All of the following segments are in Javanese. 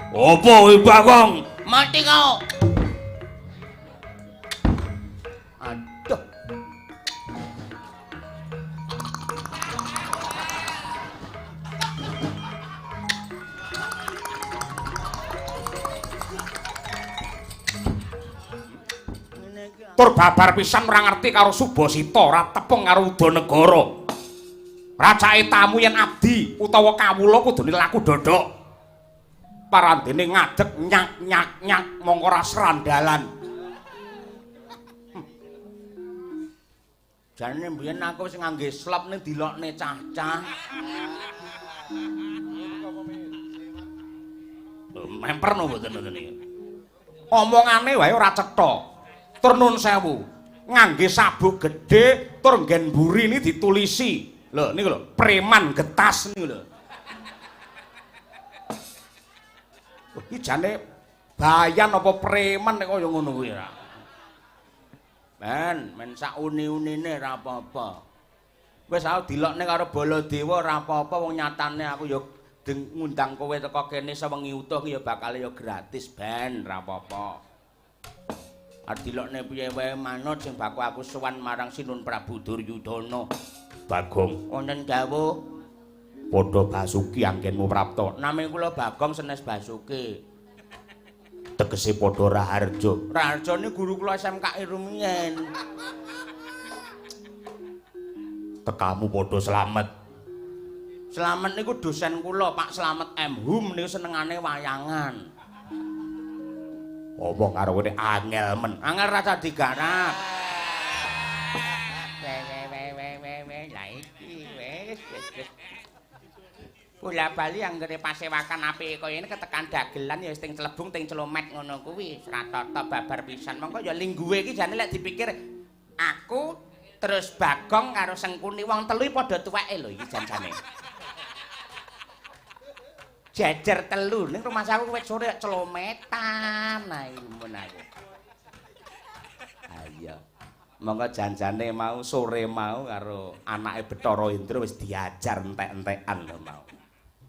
Apa kowe Bagong? Mati kau. Aduh. Tur babar pisan ora ngerti karo Subasita, ora tepung karo Udanegara. Racake tamu yen abdi utawa kawula kudune laku dodok. Parandene ngadeg nyak nyak nyak mongko ora serandalan. Jane mbiyen aku wis ngangge slop ning dilokne cah-cah. Memper no mboten ngoten iki. Omongane wae ora cetha. Tur nun sewu, ngangge sabuk gedhe tur nggen mburi ini ditulisi. Lho niku lho, preman getas niku lho. Iki jane bayan apa preman nek kaya ngono kuwi ora. Ben, men sak uni-unine ora apa-apa. Wis aku dilokne karo Baladewa ora apa-apa wong nyatane aku ya ngundang kowe teko kene sewengi utuh ya bakal ya gratis ben ora apa-apa. Arep dilokne piye wae manut sing baku aku sowan marang Sinun Prabu Duryudana. Bagong, Wonten dawuh padha Basuki anggenmu prapta. nami kula Bagong senes Basuki. Tegese padha Raharja. Raharja niku guru kula SMKI rumiyin. Tekamu padha slamet. Slamet niku dosen kula Pak Slamet M Hum niku senengane wayangan. Omong karo kowe angel men. Angel rasa digarap. We we we we we we lah iki wis wis wis. Bola bali anggere pasewakan apike kaya ngene ketekan dagelan ya wis ting celebung ting celomet ngono kuwi ora tata babar pisan. Mongko ya lingguwe iki jane lek dipikir aku terus Bagong karo Sengkuni wong telu iki padha tuweke lho iki jan-jane. Jejer telu ning rumah saku wis sore celometan ae mun aku. Ha iya. Monggo janjane mau sore mau karo anake Bathara Indra wis diajar entek-entekan lho mau.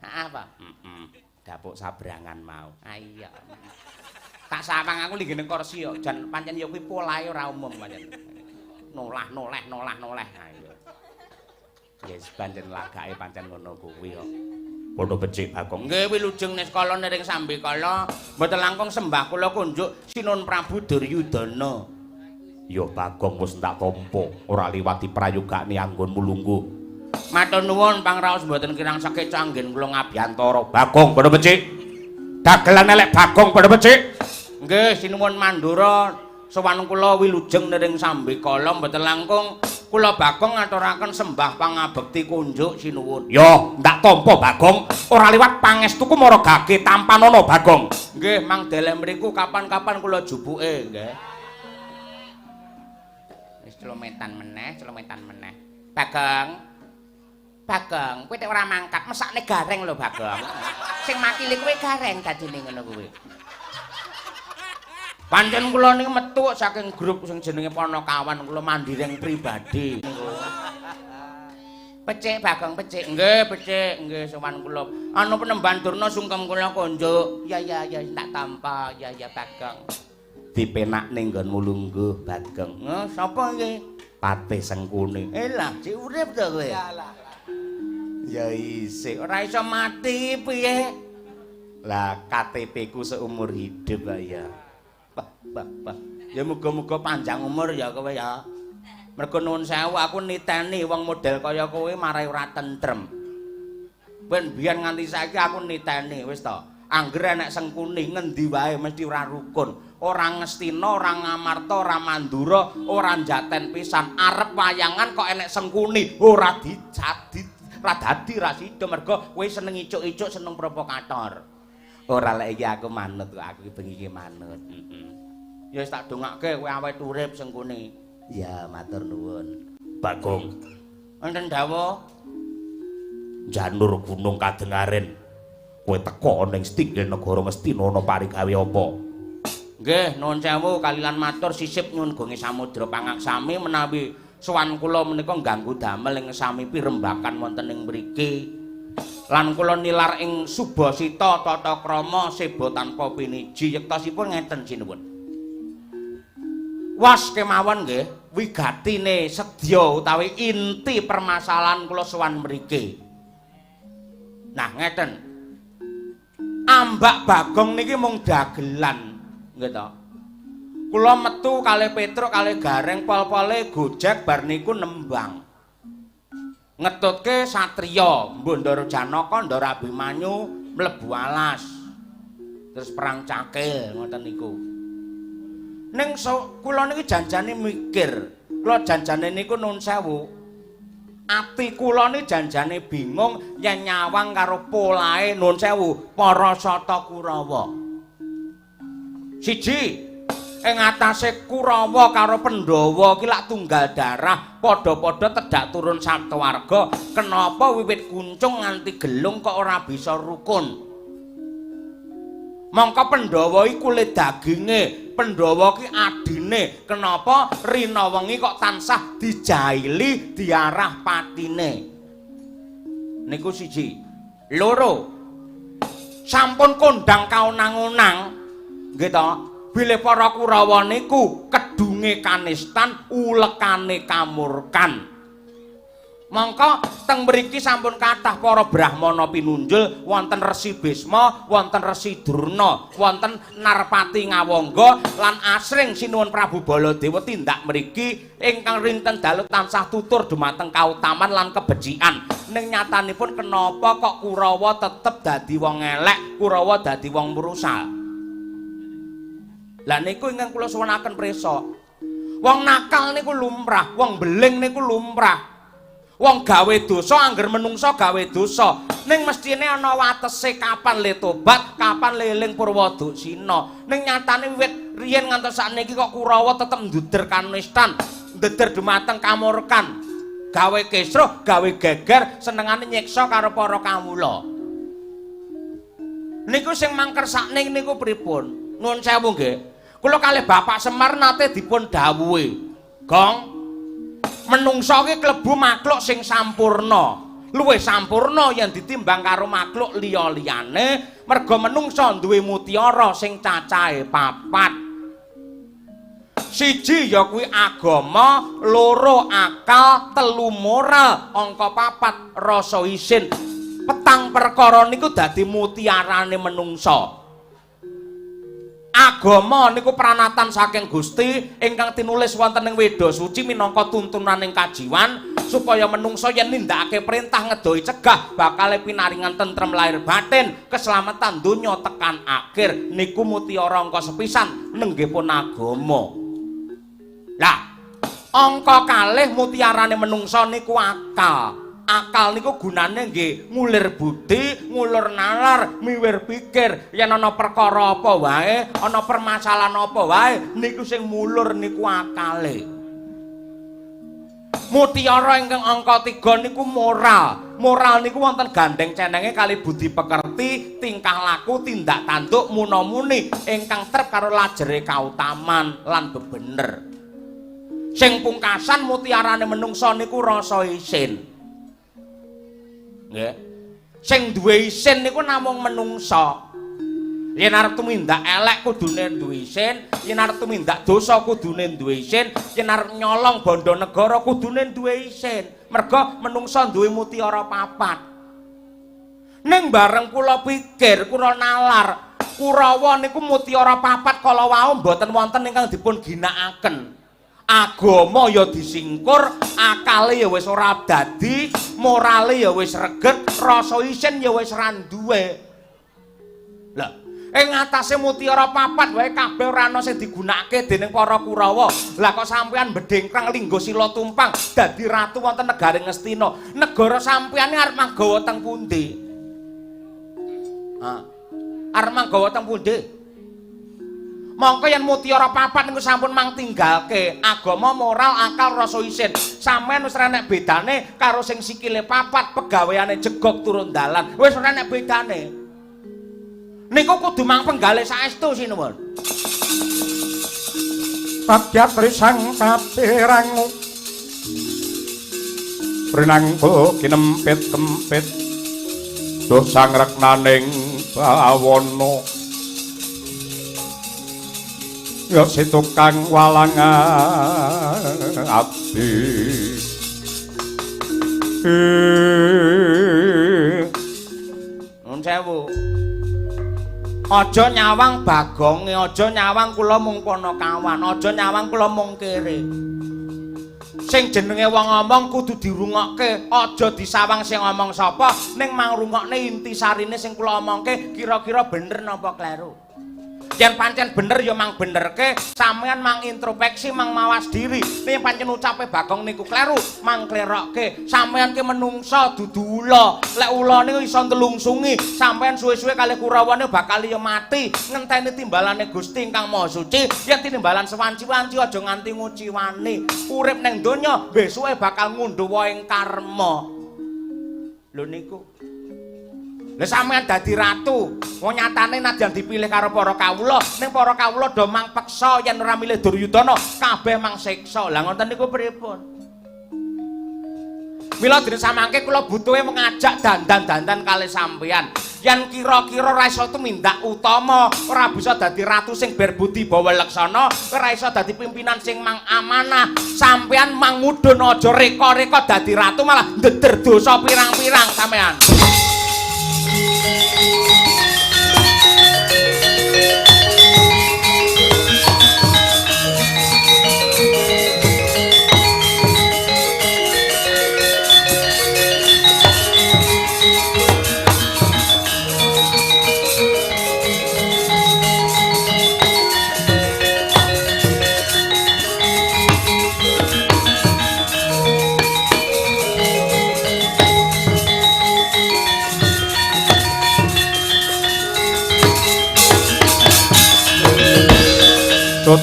Heeh apa? Heeh. Dapuk sabrangan mau. Ha iya. Tak sawang aku linggih ning kursi kok jan pancen ya kuwi polahe ora umum pancen. Nolah noleh nolah noleh. Ha iya. Ya wis pancen lagake pancen ngono kuwi kok. Padha becik Bagong. Nggih wilujeng niskala niring sambikala mboten langkung sembah kula kunjuk Sinun Prabu Duryudana. Ya Bagong wis tak tampa, ora liwat diprayogakne anggonmu lungguh. Matur nuwun pangraos mboten kirang sakeca anggen kula ngabiyantara. Bagong padha becik. Dagelan elek Bagong padha becik. Nggih sinuwun Mandura sowan kula wilujeng niring sambikala mboten langkung kula Bagong ngaturaken sembah pangabekti kunjuk sinuwun. Ya, ndak tampa Bagong, ora liwat pangestuku maragake tampanana Bagong. Nggih mang deleh mriku kapan-kapan kula jupuke nggih. Wis celometan meneh, celometan meneh. Bagong. Bagong, kowe tek ora mangkat, mesakne gareng lho Bagong. Sing makili kowe gareng dadine ngono kuwi. Pancen kula niku metu saking grup sing jenenge Panakawan, kula mandiring pribadi niku. Becik Bagong, becik. Nggih, becik, nggih sowan kula. Anu penemban Durna sungkem kula konjuk. Ya ya ya tak tampa. Ya ya Bagong. Dipenakne nggonmu lungguh Bagong. Nggih, sapa iki? Patih Sengkuni. Eh lah, cik urip to kowe? Ya isih. Ora iso mati piye? Lah KTP ku seumur hidup ya. Bah, bah, bah. Ya muga-muga panjang umur ya kowe ya. Mergo nuwun sewu aku niteni wong model kaya kowe marai ora tentrem. Ben biyen nganti saiki aku niteni wis to. Angger enek Sengkuni ngendi wae mesti ora rukun. Ora Ngastina, ora Ngamarta, ora Mandura, ora Jaten pisan. Arep wayangan kok enek Sengkuni, ora dijadi, ora dadi ra sida mergo kowe seneng icuk-icuk, seneng provokator. Ora lek iki aku manut kok, aku iki bengi iki manut. Heeh. Ya wis tak dongake kowe awet urip Sengkuni. Ya matur nuwun. Bagong, Wonten dawuh janur gunung kadengaren. Kowe teka ning setinggil negara Ngastina ana parigawe apa? Nggih, nuwun sewu kalilan matur sisip nyuwun gonge samudra pangaksami menawi sowan kula menika ngganggu damel ing sami pirembakan wonten ing mriki. Lan kula nilar ing subasita tata krama seba tanpa piniji yektosipun ngeten sinuwun. Was kemawon nggih wigatine sedya utawi inti permasalahan kula sowan mriki. Nah ngeten. Ambak Bagong niki mung dagelan nggih to. Kula metu kalih Petruk kalih Gareng pol-pole gojek bar niku nembang. Ngetutke satriya Mbandara Janaka Ndara Abimanyu mlebu alas. Terus perang cakil ngoten niku. Ning kula niki janjane mikir, kula janjane niku nun sewu. Ati kula niki janjane bingung yen nyawang karo polahe nun sewu para Sata Kurawa. Siji, ing atase Kurawa karo Pandhawa ki lak tunggal darah, padha-padha tedhak turun satuwarga, kenapa wiwit kuncung nganti gelung kok ora bisa rukun? Mongko Pandhawa iki kulit daginge, Pandhawa ki adine, kenapa rina wengi kok tansah dijaili diarah patine? Niku siji. Loro, sampun kondang kaonang-onang, nggih to? Bilih para Kurawa niku kedunge kanistan, ulekane kamurkan. Mongko teng mriki sampun kathah para brahmana pinunjul, wonten Resi Bisma, wonten Resi Durna, wonten Narpati Ngawangga lan asring Sinuwun Prabu Baladewa tindak mriki ingkang rinten dalu tansah tutur dumateng kautaman lan kebecikan. Ning nyatanipun kenapa kok Kurawa tetep dadi wong elek, Kurawa dadi wong mrusal? Lah niku ingkang kula suwunaken prisa. Wong nakal niku lumrah, wong beling niku lumrah. Wong gawe dosa angger menungsa gawe dosa. Ning mestine ana watese kapan le tobat, kapan le eling purwa duksina. Ning nyatane wiwit riyen ngantos sakniki kok Kurawa tetep nduder kanistan, ndeder dumateng kamurkan. Gawe kisruh, gawe geger, senengane nyiksa karo para kawula. Niku sing mangkersakne niku pripun? Nuwun sewu nggih. Kula kalih Bapak Semar nate dipun dawuhi. Gong, menungsa ki klebu makhluk sing sampurna. Luwih sampurna yen ditimbang karo makhluk liya-liyane, merga menungsa duwe mutiara sing cacahe papat. Siji ya kuwi agama, loro akal, telu moral, angka papat rasa isin. Petang perkara niku dadi mutiarane menungsa. Agama niku pranatan saking Gusti ingkang tinulis wonten ing Weda Suci minangka tuntunaning kajiwan supaya menungsa yen nindakake perintah ngedohi cegah bakal pinaringan tentrem lahir batin, keselamatan donya tekan akhir. Niku mutiara angka sepisan nenggih pun agama. Lah, angka kalih mutiarane menungsa niku akal. Akal niku gunane nggih ngulir budi, ngulur nalar, miwir pikir. Yen ana perkara apa wae, ana permasalahan apa wae, niku sing mulur niku akale. Mutiara ingkang angka 3 niku moral. Moral niku wonten gandeng cenenge kali budi pekerti, tingkah laku, tindak tanduk, muna-muni ingkang trep karo lajere kautaman lan bebener. Sing pungkasan mutiarane menungsa niku rasa isin. Nggih. Sing duwe isin niku namung menungsa. Yen arep tumindak elek kudune duwe isin, yen arep tumindak dosa kudune duwe isin, yen arep nyolong bondo negara kudune duwe isin. Merga menungsa duwe mutiara papat. Ning bareng kula pikir, kula nalar, Kurawa niku mutiara papat kala wau mboten wonten ingkang dipun ginakaken. Agama ya disingkur, akale ya wis ora dadi, morale ya wis reget, rasa isin ya wis ra duwe. Lah, ing ngatasé mutiara papat wae kabeh ora ana sing digunakake dening para Kurawa. Lah kok sampeyan bedhengkrang linggo sila tumpang dadi ratu wonten negari Ngastina. Negara sampeyan arep manggawa teng pundi? Ha. Arep manggawa teng pundi? Mongko yen mutiara papat niku sampun mang tinggalke agama, moral, akal, rasa isin. Sampeyan wis ora enek bedane karo sing sikile papat, pegaweane jegog turun dalan. Wis ora enek bedane. Niku kudu mang penggalih saestu sinuwun. Pakyat risang papirangu. Prinangko kinempit kempit. Duh sangreknaning bawana ya si tukang walang abdi. Nuwun sewu. Aja nyawang bagonge, aja nyawang kula mung panakawan, aja nyawang kula mung kere. Sing jenenge wong ngomong kudu dirungokke, aja disawang sing ngomong sapa, ning mangrungokne intisarine sing kula omongke kira-kira bener napa kleru. Yen pancen bener ya mang benerke, sampeyan mang introspeksi, mang mawas diri. Nek pancen ucape Bagong niku kleru, mang klerokke. Sampeyan ki menungsa dudu ula. Lek ula niku iso ntelungsungi, sampeyan suwe-suwe kalih Kurawane bakal ya mati. Ngenteni timbalane Gusti ingkang Maha Suci, yen tinimbalan sewanci-wanci aja nganti nguciwani. Urip ning donya besuke bakal ngundhuh wohing karma. Lho niku. Lah sampeyan dadi ratu, wong nyatane nadyan dipilih karo para kawula, ning para kawula do mang peksa yen ora milih Duryudana, kabeh mang siksa. Lah ngoten niku pripun? Mila dene samangke kula butuhe mengajak dandan-dandan kalih sampeyan. Yen kira-kira ora iso tumindak utama, ora bisa dadi ratu sing berbudi bawa laksana, ora iso dadi pimpinan sing mang amanah, sampeyan mang mudhun aja reka-reka dadi ratu malah ndeder dosa pirang-pirang sampeyan.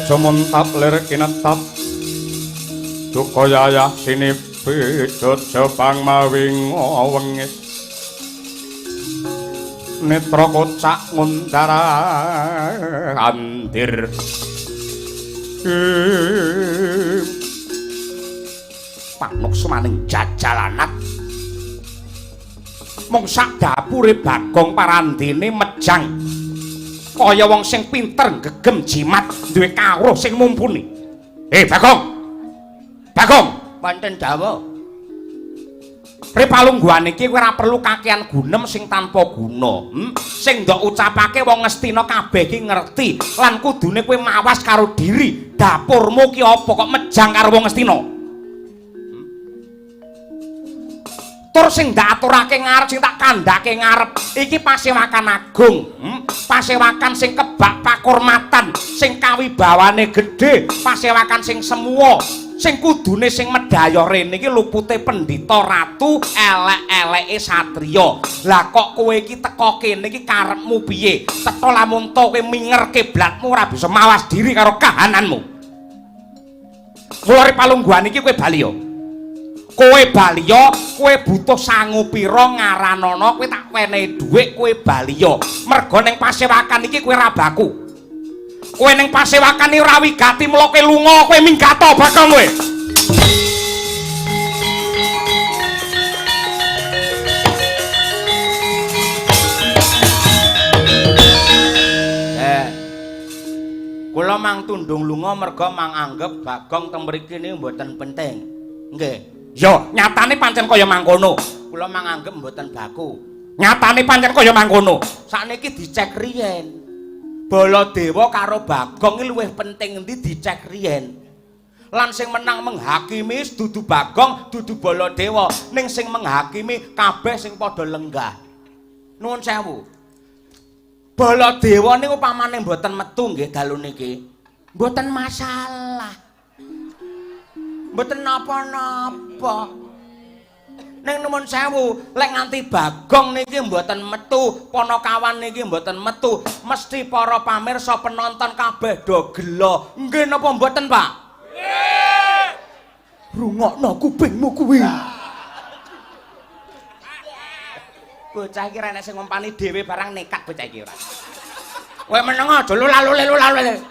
Aja muntap lir kinetap duka yayah sinipi aja pangmawi wengit netra kocak ngundar andir panuksumaning jajalanat mung sak dapure Bagong Parandene mejang kaya wong sing pinter gegem jimat duwe kawruh sing mumpuni. Bagong. Bagong, wonten dawuh. Pripalungguhan iki kowe ora perlu kakean gunem sing tanpa guna. Sing ndok ucapake wong Ngastina kabeh iki ngerti lan kudune kowe mawas karo diri. Dapurmu ki apa kok mejang karo wong Ngastina? Tur sing ndak aturake ngarep, sing tak kandhake ngarep iki pasewakan agung, pasewakan sing kebak pakurmatan, sing kawibawane gedhe, pasewakan sing semuwa, sing kudune sing medhaya rene iki lupute pendhita ratu, elek-eleke satriya. Lah kok kowe iki teka kene iki karepmu piye? Teka lamun to kowe minger kiblatmu ora bisa mawas diri karo kahananmu. Mula palungguhan iki kowe bali yo. Kowe baliya, kowe butuh sangu pira ngaranana, kowe tak wenehi dhuwit kowe baliya. Merga ning pasewakan iki kowe ora baku. Kowe ning pasewakan iki ora wigati, mula kowe lunga, kowe minggato Bagong kowe. Kula mang tundung lunga merga mang anggep Bagong teng mriki niku mboten penting. Nggih. Yo, nyatane pancen kaya mangkono. Kula manganggep mboten baku. Nyatane pancen kaya mangkono. Sakniki dicek riyen. Baladewa karo Bagong iki luwih penting endi dicek riyen. Lan sing menang menghakimi dudu Bagong, dudu Baladewa, ning sing menghakimi kabeh sing padha lenggah. Nuwun sewu. Baladewa niku pamane mboten metu nggih dalu niki. Mboten masalah. Mboten napa-napa. Ning nuwun sewu, lek nganti Bagong niki mboten metu, Panakawan niki mboten metu, mesti para pamirsa penonton kabeh do gela. Nggih napa mboten, Pak? Nggih. Rungokno kupingmu kuwi. Bocah iki ra enek sing ngompani dhewe barang nekat bocah iki ora. Kowe meneng aja lulalu-lulalu.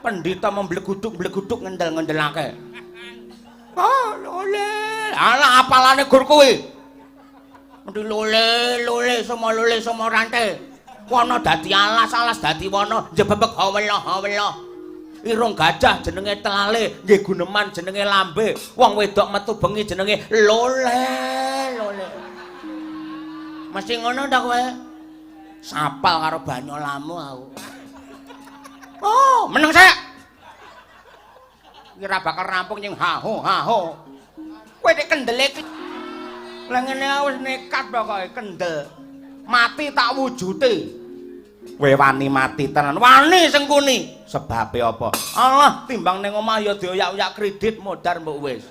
Pendhita membleguduk-bleguduk ngendel-ngendelake. Oh, oleh. Alah apalane gur kuwi. Mesti lole lole somo lole somo rante. Wana dadi alas, alas dadi wana, njebebek hawela hawela. Irung gajah jenenge telale, nggih guneman jenenge lambe. Wong wedok metu bengi jenenge lole lole. Mesti ngono ta kowe? Sapal karo banyolamu aku. Oh, meneng sik. Iki ora bakal rampung nying ha-ho ha-ho. Kowe nek kendele iki lha ngene wis nekat pokoke kendel. Mati tak wujute. Kowe wani mati tenan. Wani Sengkuni. Sebabe apa? Allah, timbang ning omah ya dioyak-oyak kredit modar mbok wis.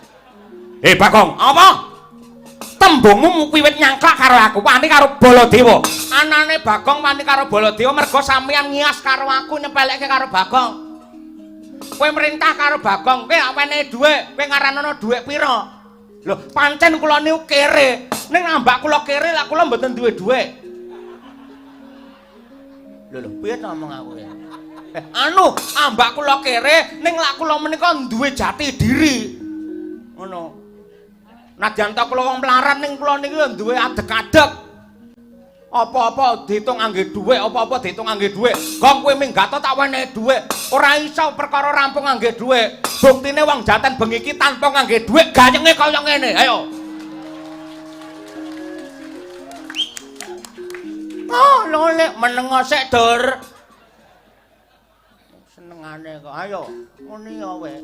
Eh Bagong, apa? Tembungmu wiwit nyangklak karo aku, wani karo Baladewa. Anane Bagong wani karo Baladewa mergo sampeyan ngias karo aku nyepelekke karo Bagong. Kowe merintah karo Bagong, kowe wenehi dhuwit, kowe ngaranono dhuwit pira? Lho, pancen kula niku kere. Ning ambak kula kere lak kula mboten duwe dhuwit. Lho lho, piye to omong aku ya? Anu, ambak kula kere ning lak kula menika duwe jati diri. Ngono. Nadyan ta kula wong melarat ning kula niki duwe adeg-adeg. Apa-apa diitung ngangge dhuwit, apa-apa diitung ngangge dhuwit. Gong kowe minggat tak wenehi dhuwit. Ora iso perkara rampung ngangge dhuwit. Buktine wong Jaten bengi iki tanpa ngangge dhuwit gayenge kaya ngene. Ayo. Oh, lolek menengo sik, Dur. Senengane kok. Ayo, ngene ya kowe.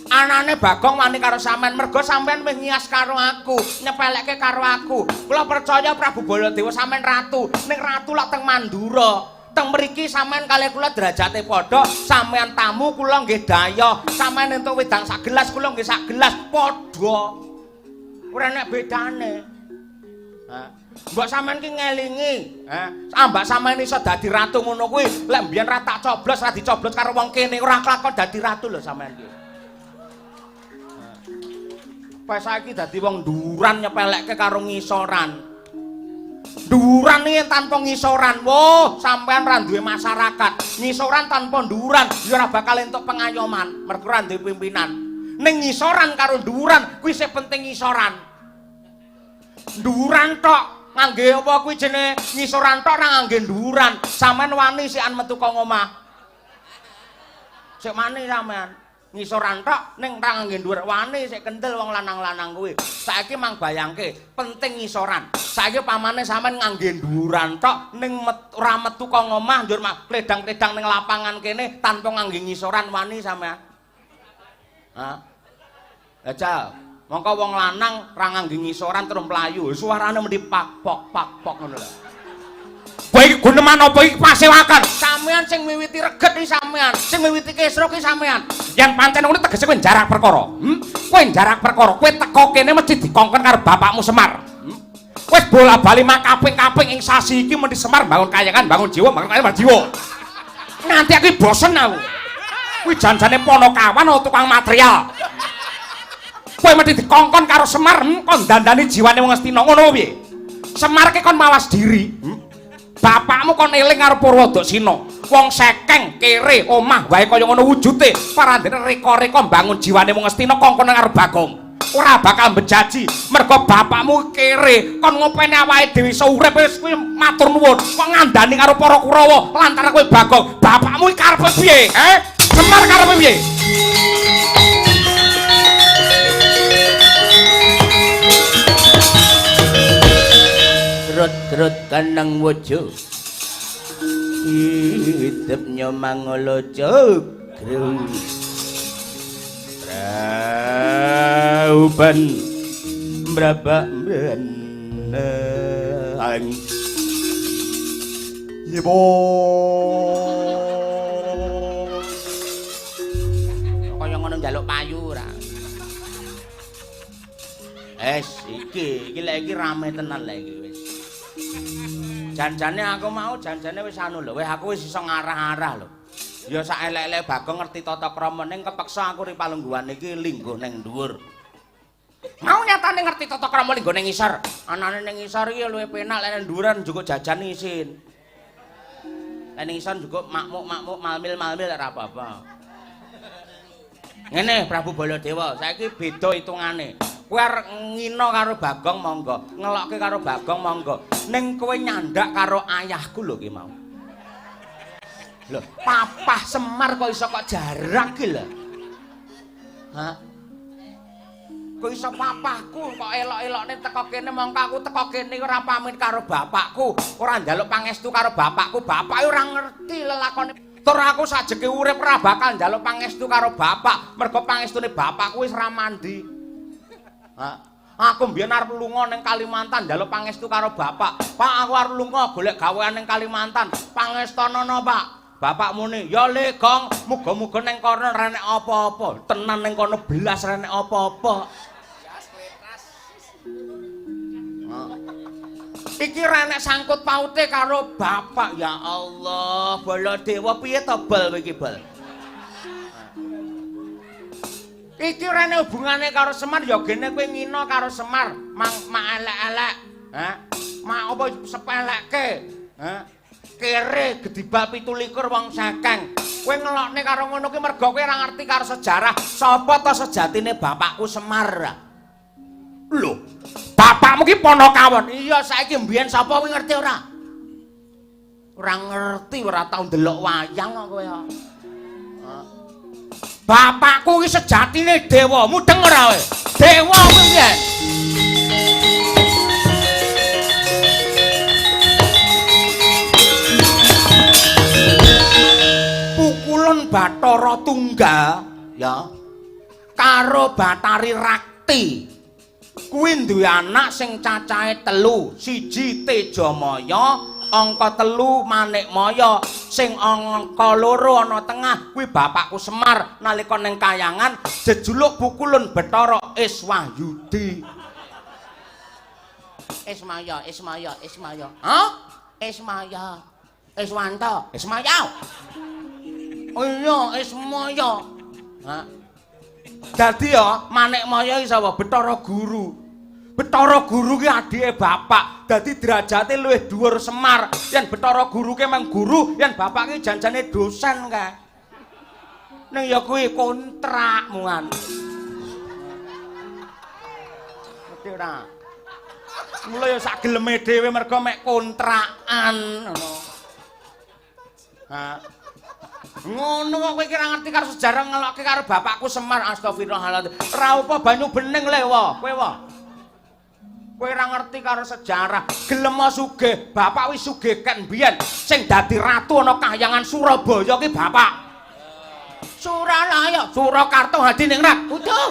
Anane Bagong wani karo sampean mergo sampean wis ngias karo aku, nyepelekke karo aku. Kula percaya Prabu Baladewa sampean ratu, ning ratu lak teng Mandura. Teng mriki sampean kalih kula derajate padha, sampean tamu kula nggih dayoh, sampean entuk wedang sak gelas kula nggih sak gelas padha. Ora enek bedane. Ha. Mbok sampean ki ngelingi, ha. Ambak sampean iso dadi ratu ngono kuwi, lek mbiyen ra tak coblos, ra dicoblos karo wong kene ora kelakon dadi ratu lho sampean ki. Pas saiki dadi wong nduran nyepelekke karo ngisoran. Nduran iki tanpa ngisoran. Woh, sampean ra duwe masyarakat. Ngisoran tanpa nduran ya ora bakal entuk pengayoman, mergo ora duwe pimpinan. Ning ngisoran karo nduran kuwi sing penting ngisoran. Nduran tok ngangge apa kuwi jenenge ngisoran tok ora ngangge nduran. Sampean wani sikan metu kok omah. Sik wani sampean. Ngisoran tok ning ora ngangge dhuwur wani sik kendel wong lanang-lanang kuwi. Saiki mang bayangke penting ngisoran. Saiki pamane sampean ngangge dhuwuran tok ning ora metu kok omah njur kledang-kledang ning lapangan kene tanpa ngangge ngisoran wani sampean. Ha. Jajal, mongko wong lanang ora ngangge ngisoran terus mlayu, suarane mesti pak pok pak pok ngono lho. Kowe iki guneman apa iki pasewakan? Sampean sing miwiti reget iki sampean, sing miwiti kesruk iki sampean. Yen pancen ngono tegese kowe njarak perkara. Kowe njarak perkara, kowe teko kene mesti dikongkon karo bapakmu Semar. Wis bola-bali makaping-kaping ing sasi iki mesti Semar bangun kayangan, bangun jiwa, bangun kayangan, bangun jiwa. Nganti aku bosen aku. Kuwi jan-jane ponokawan atau tukang material. Kowe mesti dikongkon karo Semar, kon dandani jiwane wong Astina ngono piye? Semar ki kon mawas diri. Bapakmu kon eling karo Purwodaksina. Wong sekeng, kere, omah wae kaya ngono wujute. Parandene reka-reka mbangun jiwane wong Astina kongkon karo Bagong. Ora bakal mbejaji mergo bapakmu kere. Kon ngopeni awake dhewe iso urip wis kuwi matur nuwun. Kok ngandani karo para Kurawa lantaran kowe Bagong. Bapakmu iki karepe piye? Semar karepe piye? Grut-grut kaneng wuju hidup nyomangolo jogru rauban mrabak mrenang Yebo kaya ngono njaluk payu ora. Es iki lek iki rame tenan lek iki wis. Janjane aku mau janjane wis anu lho, wis aku wis iso ngarah-arah lho. Ya sak elek-elek Bagong ngerti tata krama ning kepeksa aku ri palungguhan iki lingguh ning dhuwur. Mau nyatane ngerti tata krama lingguh ning ngisor. Anane ning ngisor iki luwih penak lek ning dhuwuran njukuk jajan isin. Lek ning ngisor njukuk makmuk-makmuk malmil-malmil ora apa-apa. Ngene Prabu Baladewa, saiki beda hitungane. Kowe arep ngina karo Bagong monggo, ngelokke karo Bagong monggo. Ning kowe nyandak karo ayahku lho ki mau. Lho, papah Semar kok iso kok jarak ki lho. Hah? Kok iso papahku kok elok-elokne teko kene mongko aku teko kene ora pamit karo bapakku, ora njaluk pangestu karo bapakku, bapake ora ngerti lelakone. Tur aku sajeke urip ora bakal njaluk pangestu karo bapak, mergo pangestune bapakku wis ra mandi. Ha, aku mbiyen arep lunga ning Kalimantan njaluk pangestu karo bapak. Pak, aku arep lunga golek gawean ning Kalimantan. Pangestonono, Pak. Bapak muni, "Ya Le, Gong, muga-muga ning kono ora enek apa-apa." Tenan ning kono belas ora enek apa-apa. Iki ora enek sangkut paute karo bapak. Ya Allah, Baladewa piye to bal kowe iki, Bal? Iki ora enek hubungane karo Semar, ya gene kowe ngina karo Semar, mang mak elek-elek. Hah? Mak apa sepelekke? Hah? Kere gedibal 27 wong sekeng. Kowe ngelokne karo ngono ki mergo kowe ora ngerti karo sejarah. Sapa to sejatine bapakku Semar? Lho, bapakmu ki Panakawon. Iya, saiki mbiyen sapa kowe ngerti ora? Ora ngerti, ora tau ndelok wayang kok kowe ya. Bapakku ki sejatine dewa, mudeng ora kowe? Dewa kuwi mbiyen. Pukulun Bathara Tunggal ya karo Bathari Rakti. Kuwi duwe anak sing cacahe 3, siji Tejamaya, angka 3 Manikmaya, sing angka 2 ana tengah kuwi bapakku Semar nalika ning kayangan jejuluk Pukulun Bathara Iswahyudi. Ismaya, Ismaya, Ismaya. Hah? Ismaya. Iswanto, Ismaya. Oh iya, Ismaya. Hah? Dadi ya Manikmaya iki sapa? Bathara Guru. Bathara Guru ki adike bapak. Dadi derajate luwih dhuwur Semar. Yen Bathara Guru ki emang guru, yen bapak ki janjane dosen kae. Ning ya kuwi kontrak mungan. Ngerti ora? Mula ya sak geleme dhewe mergo mek kontrakan ngono. Ha. Ngono kok kowe iki ora ngerti karo sejarah ngelokke karo bapakku Semar, astagfirullahaladzim. Ra apa banyu bening le wa, kowe wa. Kowe ora ngerti karo sejarah. Gelem sugih, bapak wis sugih ken biyen. Sing dadi ratu ana kahyangan Surabaya ki bapak. Suralaya, Surakarta Hadiningrat. Utuh.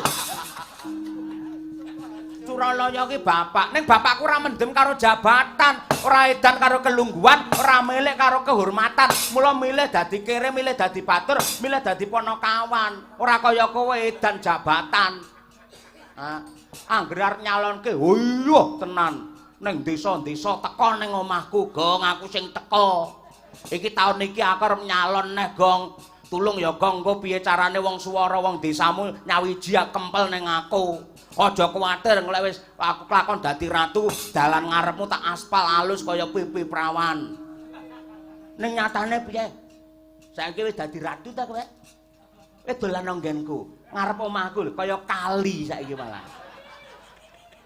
Suralaya ki bapak. Ning bapakku ora mendem karo jabatan, ora edan karo kelungguhan, ora milih karo kehormatan. Mula milih dadi kere, milih dadi batur, milih dadi panakawan. Ora kaya kowe edan jabatan. Ha, angger arep nyalonke, oh iya tenan. Ning desa-desa teko ning omahku, Gong, aku sing teko. Iki taun iki aku arep nyalon neh, Gong. Tulung ya, Gong, engko piye carane wong suwara wong desamu nyawiji kempel ning aku. Aja kuwatir, lek wis aku kelakon dadi ratu, dalan ngarepmu tak aspal alus kaya pipi prawan. Ning nyatane piye? Saiki wis dadi ratu ta kowe? Kowe dolan nang nggenku, ngarep omahku lho kaya kali saiki malah.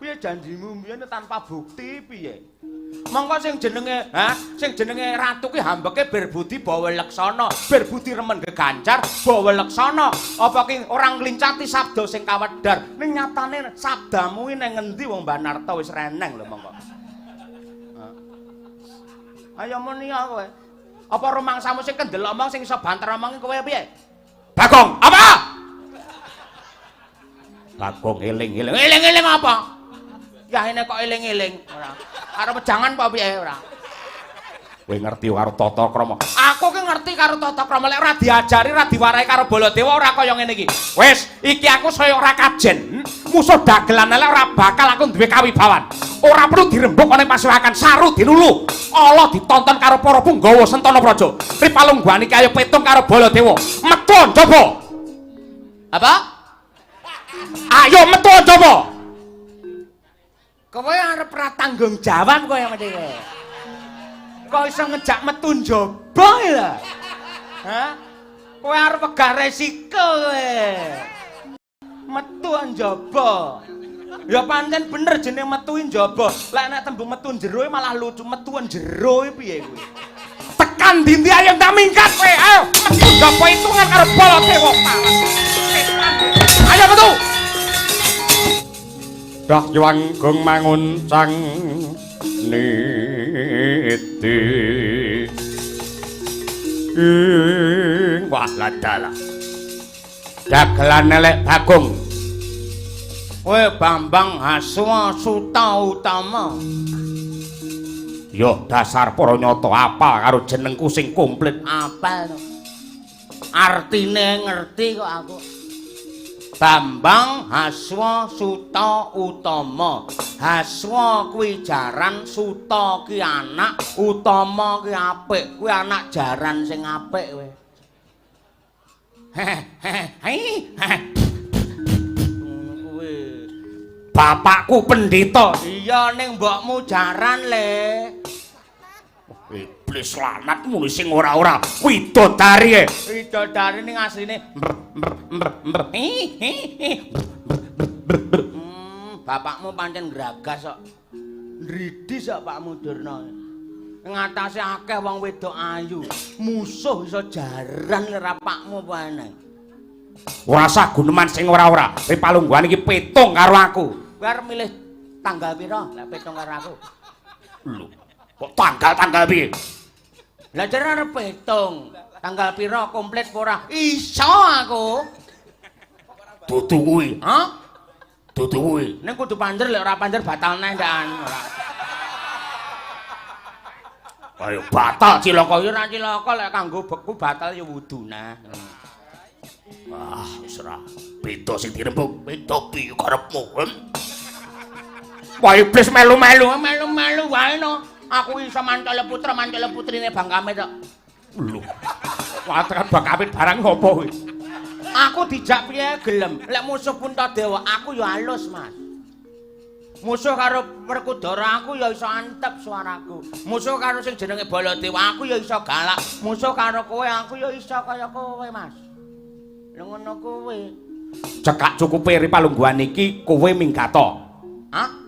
Piye janjimu mbiyen tanpa bukti piye? Mongko sing jenenge, ha, sing jenenge ratu ki hambeke berbudi bawa leksana, berbudi remen geganjar bawa leksana. Apa ki ora nglincati sabda sing kawedhar? Ning nyatane sabdamu ki ning ngendi wong Banarta wis reneng lho mongko. Ayo muni kowe. Apa rumangsamu sing kendel omong sing iso banter omong kowe piye? Bagong, apa? Bagong eling-eling. Eling-eling apa? Ya ini kok eling-eling ora. Karo wejangan apa piye ora? Kowe ngerti karo tata krama. Aku ki ngerti karo tata krama, lek ora diajari ora diwarahi karo Baladewa ora kaya ngene iki. Wis, iki aku saya ora kajen. Musuh dagelan elek ora bakal aku duwe kawibawan. Ora perlu dirembuk ana ing pasewakan, saru dilulu. Ala ditonton karo para punggawa Sentana Praja. Ripalungguhan iki ayo petung karo Baladewa. Metu njaba. Apa? Ayo metu njaba. Kowe arep ora tanggung jawab kowe mesti kowe. Kok iso ngejak metu njaba iki lho? Hah? Kowe arep wegah resiko kowe. Metu njaba. Ya pancen bener jenenge metu njaba. Lek nek tembung metu jero malah lucu, metu jero piye kuwi? Tekan dindi ayo ndak minggat kowe. Ayo metu njaba hitungan karo Baladewa. Ayo metu. Dah Yuwanggung manguncang niti. Ing wah ladalah. Dagelan elek Bagong. Kowe Bambang Haswa Suta Utama. Yo dasar para nyata apal karo jenengku sing komplit. Apal to. Artine ngerti kok aku. Bambang Haswa Suta Utama. Haswa kuwi jaran, Suta ki anak, Utama ki apik. Kuwi anak jaran sing apik kowe. Kuwi. Bapakku pendeta. Iya ning mbokmu jaran le. Iblis lanat muni sing ora-ora. Widodari e. Widodari ning asline mr. Bapakmu pancen gragas kok. Nridis kok Pakmu Durna. Ngatasé akeh wong wedok ayu. Musuh iso jaran ora pakmu apa eneng. Ora usah guneman sing ora-ora. Ri palungguhan iki petung karo aku. Kowe arep milih tanggal pira lek petung karo aku? Lho, kok tanggal-tanggal piye? Lah jare arep petung. Tanggal pira komplit apa ora? Iso aku. Dudu kuwi. Hah? Dudu kuwi. Ning kudu panjer, lek ora panjer batal neh ndak ora. Ayo batal cilaka. Ya ora cilaka lek kanggo beku batal ya wudu nah. Ah, wis ora. Beda sing dirembug, beda piye karepmu? Wah, iblis melu-melu. Melu-melu wae no. Aku iso mantole putra, mantole putrine Bang Kamit kok. Lho. Wah, tekan Bang Kamit barang ngopo kuwi? Aku dijak piye gelem. Lek musuh Puntadewa aku ya halus, Mas. Musuh karo Werkudara aku ya iso antep suaraku. Musuh karo sing jenenge Baladewa aku ya iso galak. Musuh karo kowe aku ya iso kaya kowe, Mas. Lha ngono kuwi. Cekak cukupe ri palungguhan iki kowe minggato. Hah?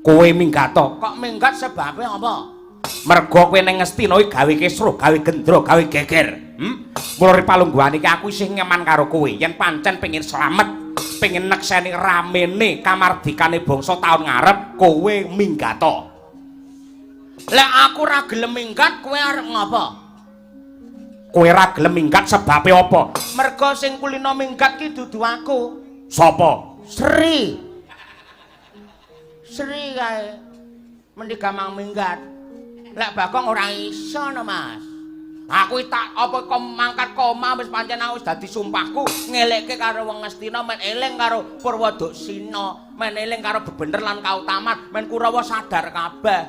Kowe minggato. Kok minggat sebabe apa? Mergo kowe ning Ngastina iki gawe kisruh, gawe gendra, gawe geger. Mula ri palungguhan iki aku isih ngeman karo kowe. Yen pancen pengin slamet, pengin nekseni ramene kamardikane bangsa taun ngarep, kowe minggato. Lek aku ora gelem minggat, kowe arep ngapa? Kowe ora gelem minggat sebabe apa? Mergo sing kulino minggat ki dudu aku. Sapa? Sri. Sri kae. Mendhi gampang minggat. Lek Bagong ora iso no, Mas. Aku tak apa kok mangkat koma wis pancen aku wis dadi sumpahku ngelekke karo wong Ngastina men eling karo Purwoduksina, men eling karo bebener lan kautaman, men Kurawa sadar kabeh.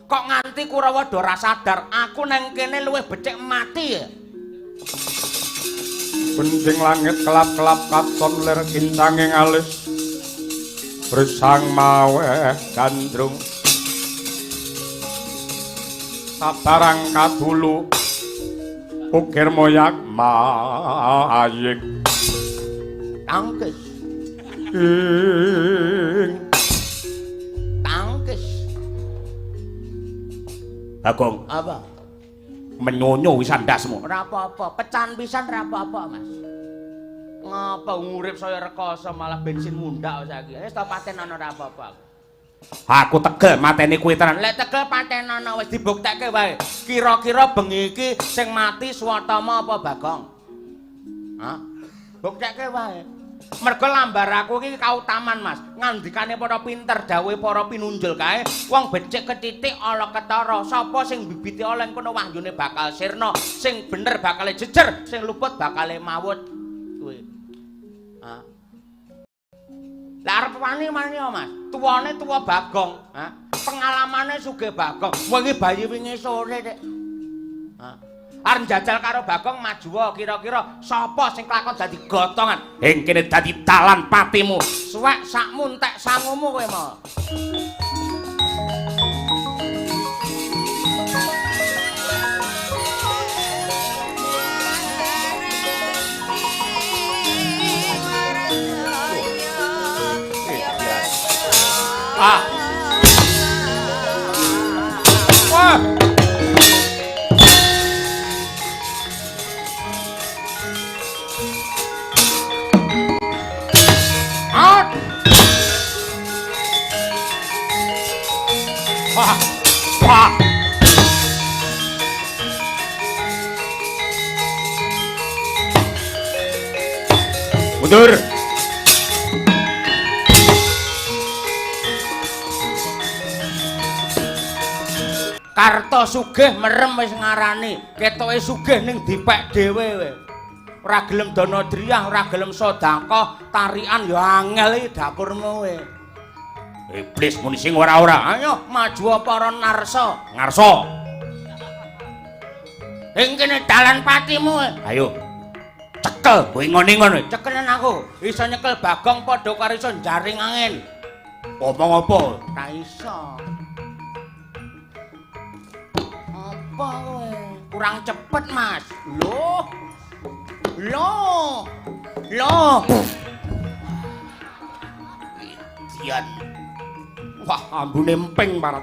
Kok nganti Kurawa do ora sadar, aku nang kene luwih becik mati ya. Benjing langit kelap-kelap katon lir kincanging alis. Bresang maweh gandrung. Sabarang kadulu ukir moyak maying. Tangkis. Ing tangkis. Bagong, apa? Menyonyo wisan ndasmu. Ora apa-apa, pecahan pisan ora apa-apa, Mas. Ngapa urip saya rekoso malah bensin mundak saiki. Wis to paten ana ora apa-apa. Aku tegel mateni kuwi tenan. Lek tegel paten ana wis dibuktekke wae. Kira-kira bengi iki sing mati Swatama apa Bagong? Hah? Buktekke wae. Mergo lambar aku iki kautaman, Mas. Ngandikane para pinter, dawuhe para pinunjul kae, wong becik ketitik ala ketara. Sapa sing bibite ala kono wahyune bakal sirna, sing bener bakal jejer, sing luput bakal mawut. Kuwi. Hah? Lah arep wani-wani ya, Mas. Tuwane tuwa Bagong, ha? Pengalamane sugih Bagong. Wingi bayi wingi sore, Dik. Ha? Arep njajal karo Bagong majuwa kira-kira sapa sing kelakon dadi gotongan? Ing kene dadi dalan patimu. Suwek sakmu entek sangumu kowe mau. Ah. Wah. Ah. Wah. Wah. Mundur. Karto sugih merem wis ngarani, ketoke sugih ning dipek dhewe kowe. Ora gelem dana driyah, ora gelem sedekah, tarikan ya angel iki dapurmu kowe. Iblis muni sing ora-ora. Ayo maju para narsa. Ngarsa. Ing kene dalan patimu. Ayo. Cekel kowe ngene-ngene. Cekelen aku, iso nyekel Bagong padha karo iso njaring angin. Omong apa? Ora iso. Apa kowe? Kurang cepet, Mas. Loh. Loh. Loh. Idian. Wah, ambune emping parat.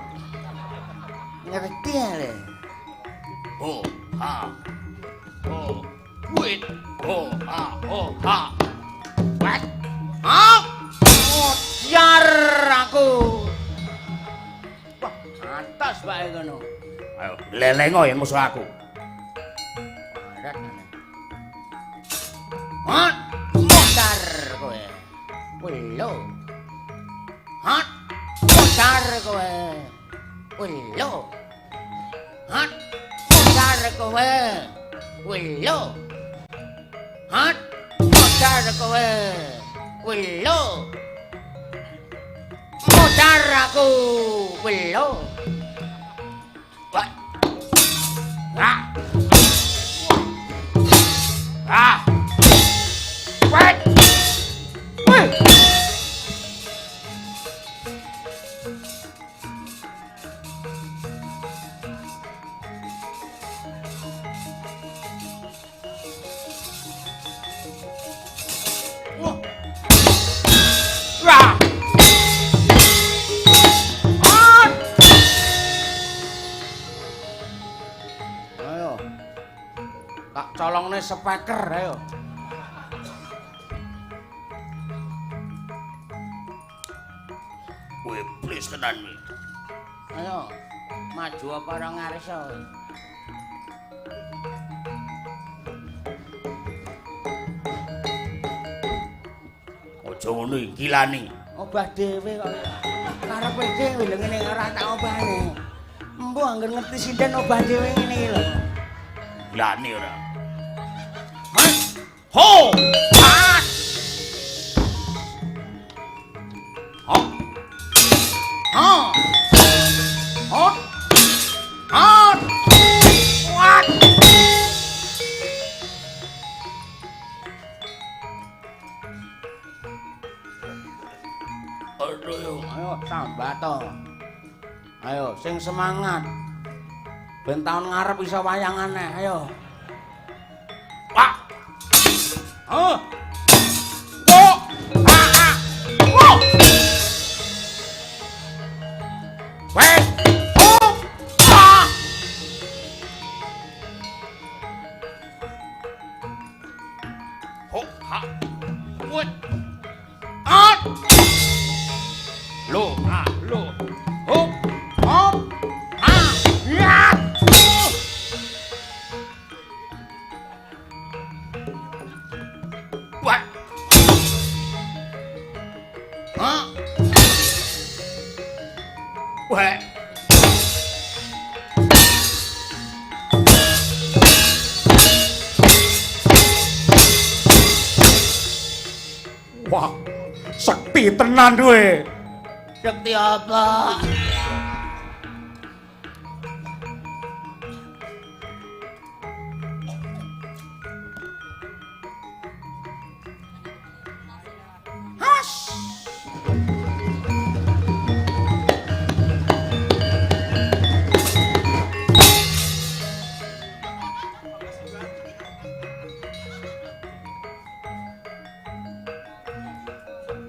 Ngerti ya, le? Ho, ha. Ho. Wit. Ho, ha, ho, ha. Wet. Ha. Modyar aku. Wah, atas wae ngono. Ayo, lelengo yen musuh aku. Parat. Ha, modar kowe. Lho. Ha, modar kowe. Lho. Ha, modar kowe. Lho. Ha, modar kowe. Lho. Modar aku. Lho. Ah. Ah. Wait. Wait. Wah. Ah. Ayo. Tak colongne speaker ayo. Kowe iblis tenan iki. Ayo, maju apa ora ngarsa. Aja ngono iki gilani. Obah dhewe kok. Karepe dhewe lho ngene ora tak obahne. Embuh angger ngerti sinden obah dhewe ngene iki lho. Gilani ora. Mas. Ho. Ah. Ho. Ha. Ho. Ha. What? Aduh, ayo tambah to. Ayo sing semangat. Ben taun ngarep iso wayangan neh, ayo. Pak. Oh. Oh. Ah, ah. Oh. Wes. Oh. Ah. Ho, ha. Wet. Ah. Lo, ah, lo. Ho. Ho. Ah. Ya. Wah. Hah? Wah. Wah, sekti tenan kowe. Sekti apa? Has.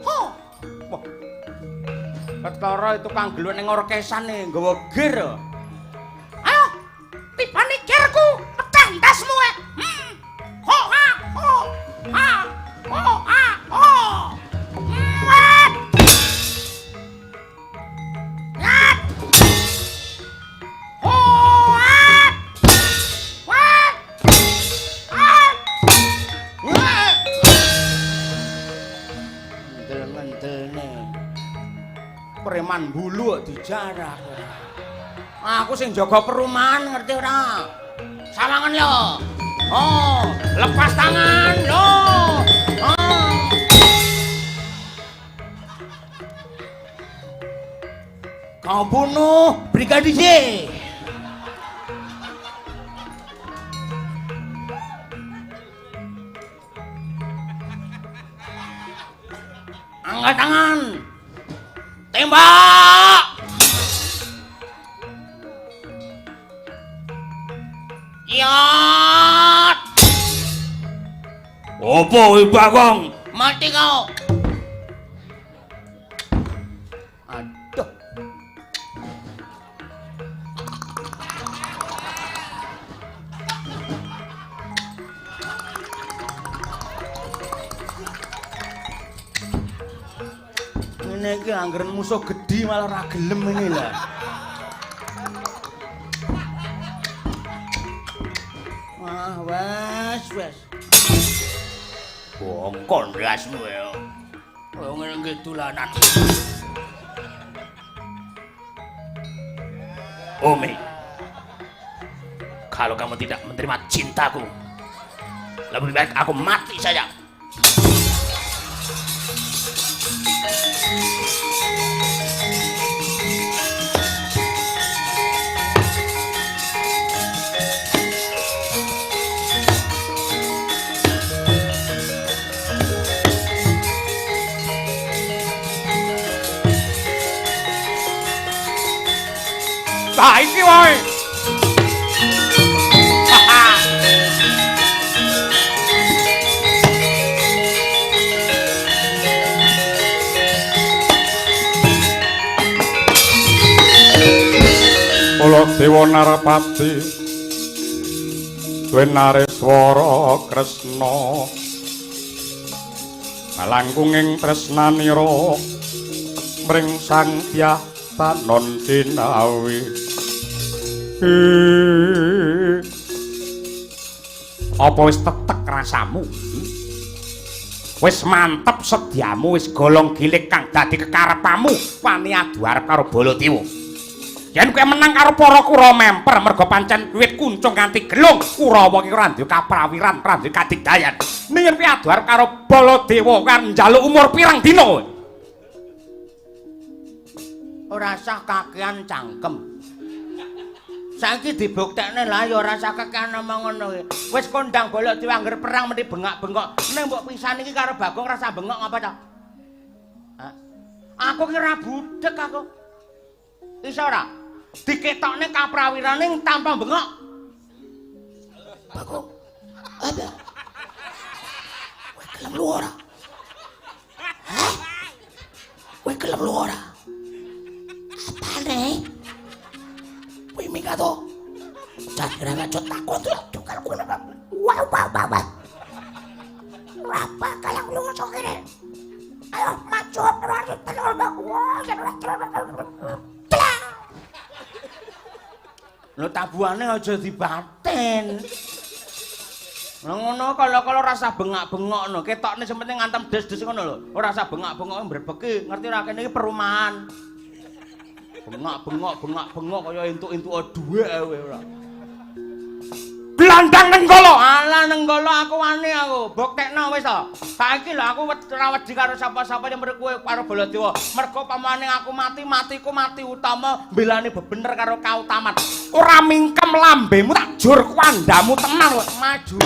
Ho. Wah. Ketara tukang gelut ning orkesan e nggawa gear. Ayo, tibane gearku, pecah ndasmu e. Ho ha ho ha ho ha ho. Wat. Yat. Ho at. Wat. At. Ngendel-ngendelne. Preman bulu kok dijarah. Aku sing jaga perumahan ngerti ora? Sawangan yo. Oh, lepas tangan yo. Oh. Kau bunuh Brigadir J. Angkat tangan. Tembak. Yat. Opo kuwi Bagong? Mati kau. Aduh. Ngene iki anggeren musuh gedhi malah ora gelem ngene lho. Wah, wes wes. Bongkon ndasmu ya. Kaya ngene iki dolanan. Umi, kalau kamu tidak menerima cintaku, lebih baik aku mati saja. Nah, iki wae. Baladewa Narapati Dwenareswara Kresna malangkunging tresnanira mring Sang Dyah Tanon Dinawi. Apa wis tetek rasamu? Wis mantep sedyamu, wis golong gilik kang dadi kekarepamu wani adu arep karo Baladewa. Yen kowe menang karo para Kurawa memper merga pancen wiwit kuncung nganti gelung, Kurawa ki ora duwe kaprawiran, ora duwe kadigdayan. Ning yen kowe adu arep karo Baladewa kan njaluk umur pirang dina kowe? Ora sah kakean cangkem. Saiki dibuktekne lah ya ora sah kakean omong ngono kuwi. Wis kondang Baladewa angger perang mesti bengak-bengok. Ning mbok pisan iki karo Bagong ora sah bengok ngapa ta? Aku ki ora budhek aku. Iso ora? Diketokne kaprawirane tanpa bengok. Bagong. Ada. Kowe gelem lu ora? Hah? Kowe gelem lu ora? Apane? Kowe minggat to? Cakra aja takut tukar kowe. Wah wah wah wah. Ora bakal aku lunga saka kene. Ayo maju Lho tabuhane aja dibatin. Lha ngono kala-kala rasa bengak-bengok no. Ketokne sing penting ngantem des-des ngono lho. Ora usah bengak-bengok mbrebeki, ngerti ora kene iki perumahan. Bengak-bengok, bengak-bengok kaya entuk-entuk dhuwit ae kowe ora. Blandang Nenggala. Alah Nenggala aku wani aku. Buktekno wis to. Saiki lho aku ora wedi karo sapa-sapa yang mrek kowe karo Baladewa. Mergo pamane aku mati, matiku mati utama mbelani bebener karo kautaman. Ora mingkem lambemu tak jur kuandamu tenan kowe. Maju.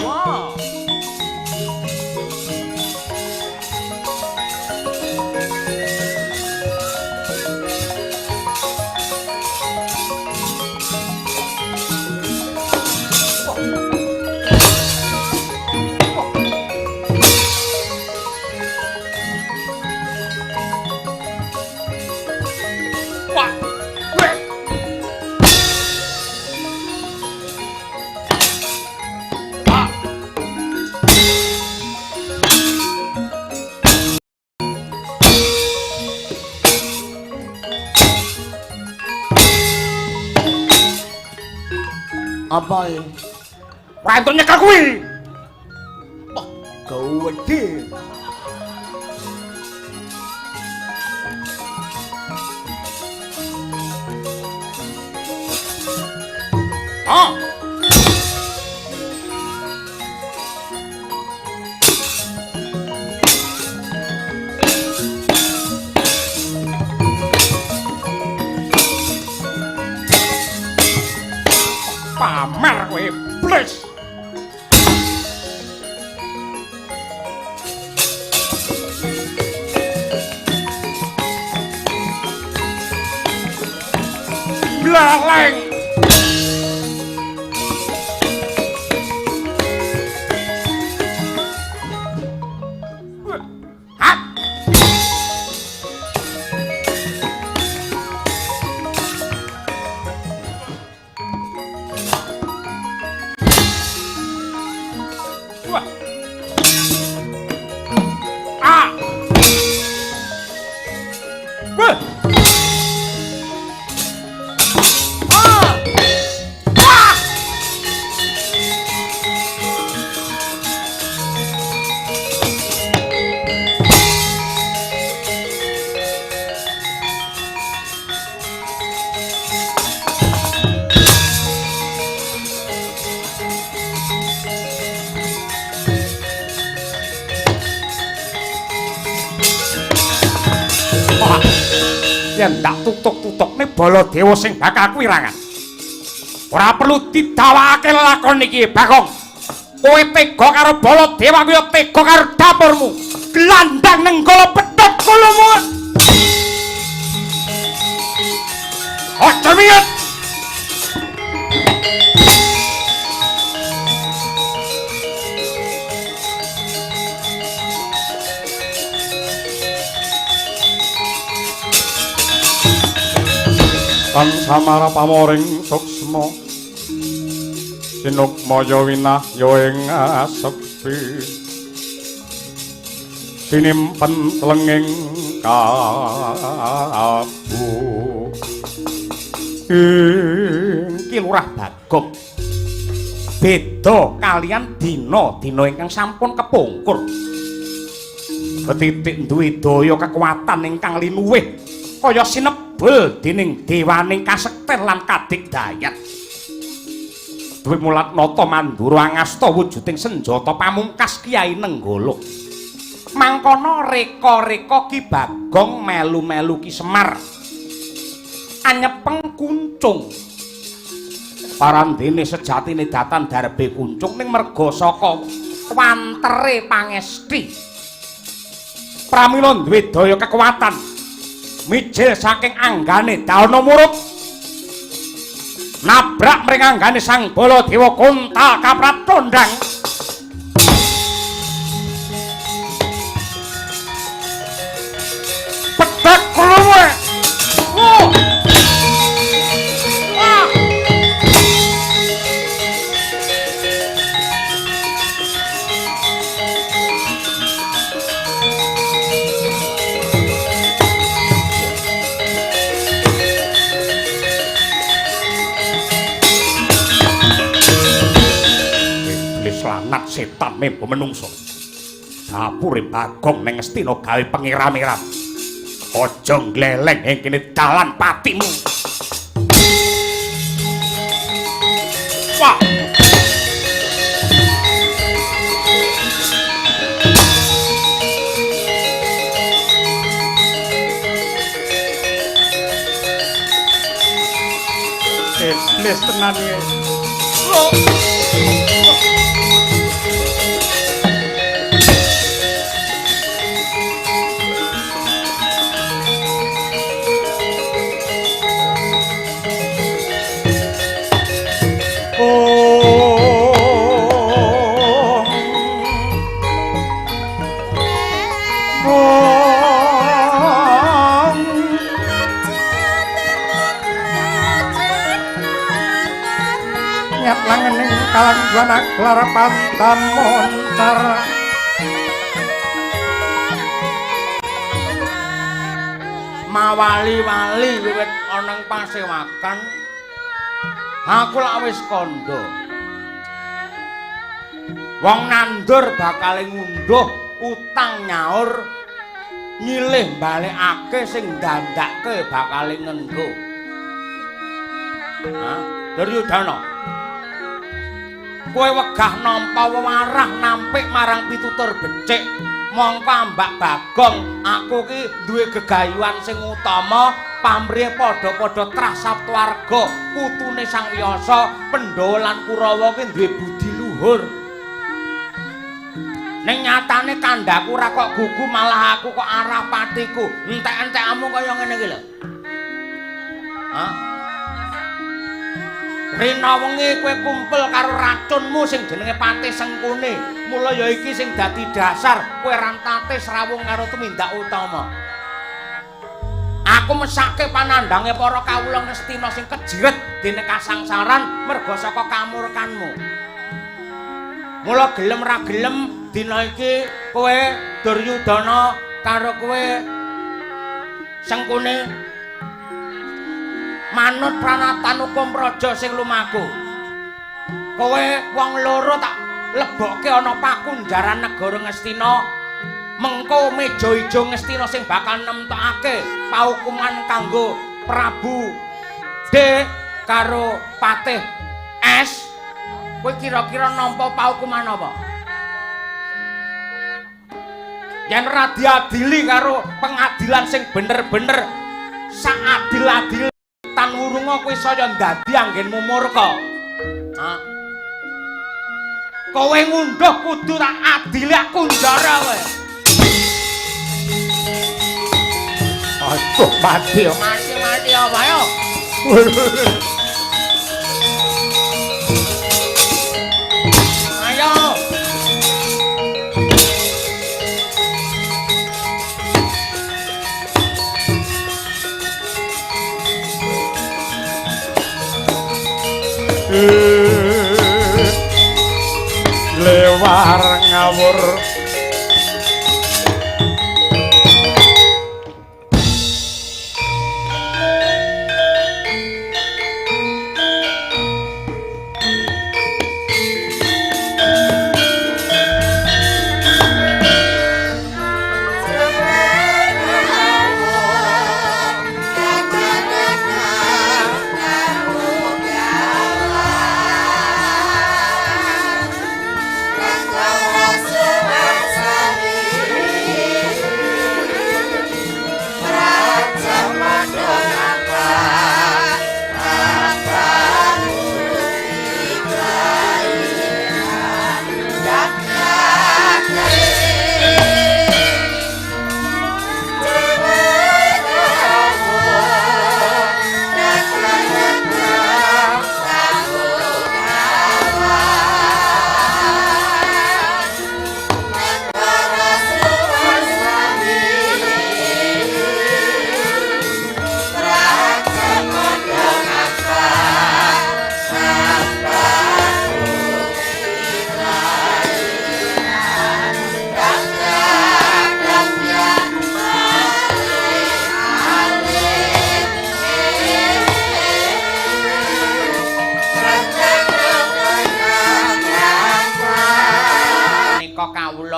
Apa iki? Ora entuk nyekel kuwi. Wah, gawedhe. Ah. Pamer kowe iblis. Blaleng. Hah? Wah. Ah. Wah. Ah. Wah. Wah. Yen tak tutuk-tutukne Baladewa sing bakal kuwirangan. Ora perlu didawakake lelakon iki, Bagong. Kowe tega karo Baladewa, aku ya tega karo dapurmu. Glandang Nenggala pedhot kulumu. Aja miyet. Tan samara pamoring suksma sinukmaya winahya ing asepi sinimpen tlenging kabu. Iki Lurah Bagong beda kalian dina-dina ingkang sampun kepungkur. Ketitik duwe daya kekuatan ingkang linuwih kaya sinebul dening dewaning kasekten lan kadigdayan. Dwi Mulatnata Mandura angasta wujuding senjata pamungkas Kyai Nenggala. Mangkono reka-reka Ki Bagong melu-melu Ki Semar anyepeng kuncung. Parandene sejatine datan darbe kuncung ning merga saka wantere pangesti. Pramila duwe daya kekuatan mijil saking anggane daana murub nabrak mring anggane Sang Baladewa kontal kaprat tondang. Pedhek kluwe. Wah. Wah. Iblis lanat setan membo menungso. Dapure Bagong neng Ngastina gawe pengiram-iram. Aja ngleleng ing kene dalan patimu. Wah. Iblis tenan iki. Loh. Kalang buana klara pantan moncar mawali-wali wiwit ana ing pasewakan Aku lak wis kandha. Wong nandur bakal ngunduh, utang nyaur, nyilih balekake sing dandake bakal ngenggo. Hah? Duryudana. Kowe wegah nampa wewarah nampik marang pitutur becik. Mongko ambak Bagong, aku ki duwe gegayuhan sing utama, pamrihe padha-padha trah saptwarga, putune Sang Wiyasa, Pandhawa lan Kurawa ki duwe budi luhur. Ning nyatane kandhaku ora kok gugu, malah aku kok arah patiku. Entek-entekmu kaya ngene iki lho. Hah? Rina wengi kowe kumpul karo racunmu sing jenenge Patih Sengkuni. Mula ya iki sing dadi dasar kowe rantate srawung karo tumindak utama. Aku mesake panandhange para kawula Ngastina sing kejiret dene kasangsaran merga saka kamurkanmu. Mula gelem ra gelem dina iki kowe Duryudana karo kowe Sengkuni manut pranatan hukum raja sing lumaku. Kowe wong loro tak lebokke ana pakunjaran negara Ngastina. Mengko meja ijo Ngastina sing bakal nemtokake paukuman kanggo Prabu D karo Patih S. Kowe kira-kira nampa paukuman apa? Yen ora diadili karo pengadilan sing bener-bener saadil-adil tan wurunga kowe saya ndadi anggenmu murka. Hah? Kowe ngunduh kudu tak adili kunjara kowe. Aduh, mati. Mati-mati apa yo? Ayo. Lewar ngawur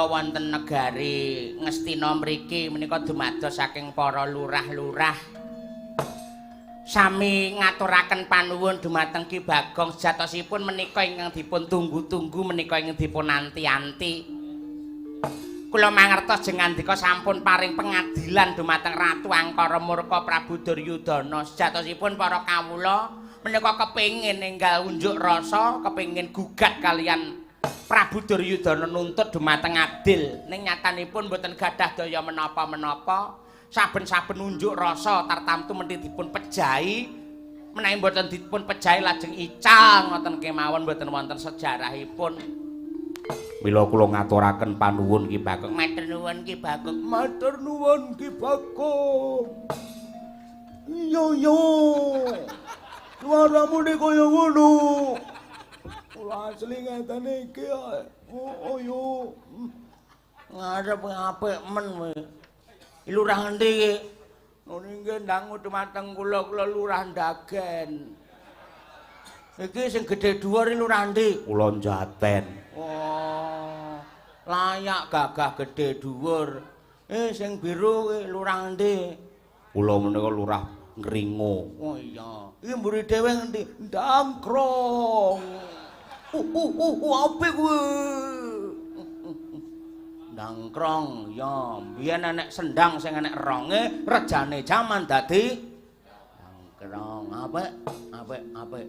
Wonten negari Ngastina mriki menika dumados saking para lurah-lurah sami ngaturaken panuwun dumateng Ki Bagong. Sejatosipun menika ingkang dipun tunggu-tunggu, menika ingkang dipun anti-anti. Kula mangertos jeng ngandika sampun paring pengadilan dumateng Ratu Angkara Murka Prabu Duryudana. Sejatosipun para kawula menika kepengin enggal unjuk rasa, kepengin gugat kalian Prabu Duryudana nuntut dumateng adil. Ning nyatanipun mboten gadah daya menapa-menapa. Saben-saben unjuk rasa tartamtu mesti dipun pejahi. Menawi mboten dipun pejahi lajeng ical ngoten kemawon, mboten wonten sejarahipun. Mila kula ngaturaken panuwun Ki Bagong. Matur nuwun Ki Bagong. Matur nuwun Ki Bagong. Iya yo. Suaramu nek kaya ngono. Ora asli ngatane iki. Oh yo. Ngarep apik men kowe. Lurah ngendi iki? Ngene nggih ndang dumateng kula, kula lurah Ndagen. Iki sing gedhe dhuwur iki lurah ndi? Kula Jaten. Oh. Layak gagah gedhe dhuwur. Sing biru kuwi lurah ndi? Kula menika lurah Ngringo. Oh iya. Iki mburi dhewe ngendi? Ndangkrong. Apik kuwi. Ndangkrong, ya. Biyen enek sendang sing enek ronge, rejane jaman dadi ndangkrong. Apik, apik, apik.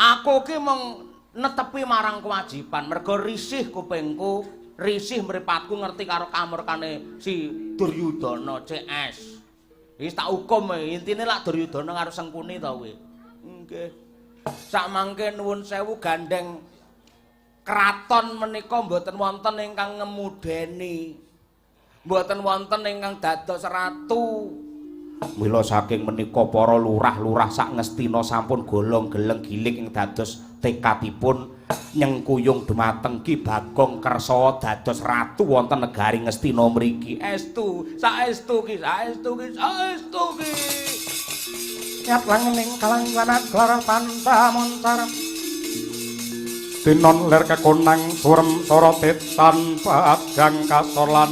Aku ki mung netepi marang kewajiban, mergo risih kupingku, risih mripatku ngerti karo kamurkane si Duryudana CS. Wis tak hukum e, intine lak Duryudana karo Sengkuni to kuwi. Nggih. Sakmangke nuwun sewu gandeng kraton menika mboten wonten ingkang ngemudeni. Mboten wonten ingkang dados ratu. Mila saking menika para lurah-lurah sak Ngastina sampun golong geleng gilig ing dados tekadipun nyengkuyung dumateng Ki Bagong kersa dados ratu wonten negari Ngastina mriki. Estu, saestu ki, saestu ki, saestu ki. Nyat langening kalangganan klara pantamoncar. Tinon ler kekonang surem sorote tanpa ajang kasor lan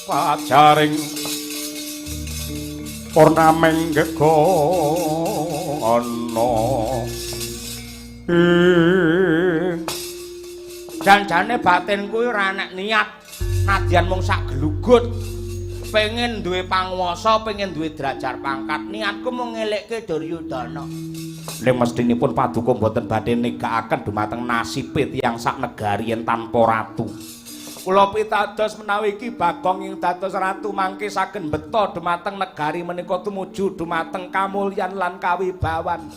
pajaring purnaming gegono. Janjane batinku ora enek niat nadyan mung sak gelugut pengen duwe panguwasa, pengen duwe derajat pangkat. Niatku mung ngelekke Duryudana. Ning mestinipun paduka mboten badhe negakaken dumateng nasibe tiyang sak negari yen tanpa ratu. Kula pitados menawi Ki Bagong ing dados ratu mangke saged mbeta dumateng negari menika tumuju dumateng kamulyan lan kawibawan.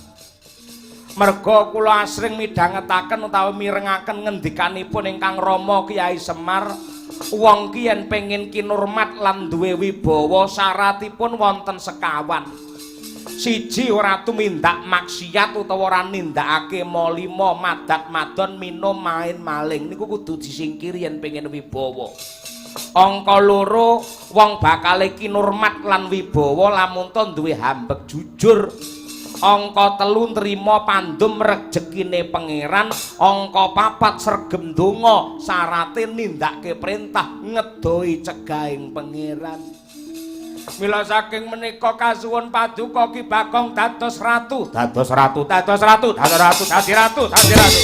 Merga kula asring midhangetaken utawa mirengaken ngendikanipun ingkang Rama Kyai Semar, wong ki yen pengin kinurmat lan duwe wibawa syaratipun wonten sekawan. Siji, ora tumindak maksiat utawa ora nindakake malima, madat madon, minum, main maling niku kudu disingkiri yen pengin wibawa. Angka loro, wong bakale kinurmat lan wibawa lamun to duwe hambek jujur. Angka telu, nrima pandum rejekine pangeran. Angka papat, sregem donga syarate nindakake perintah ngedohi cegahing pangeran. Mila saking menika kasuwun paduka Ki Bagong dados ratu, dados ratu, dados ratu, dados ratu, dadi ratu, dadi ratu.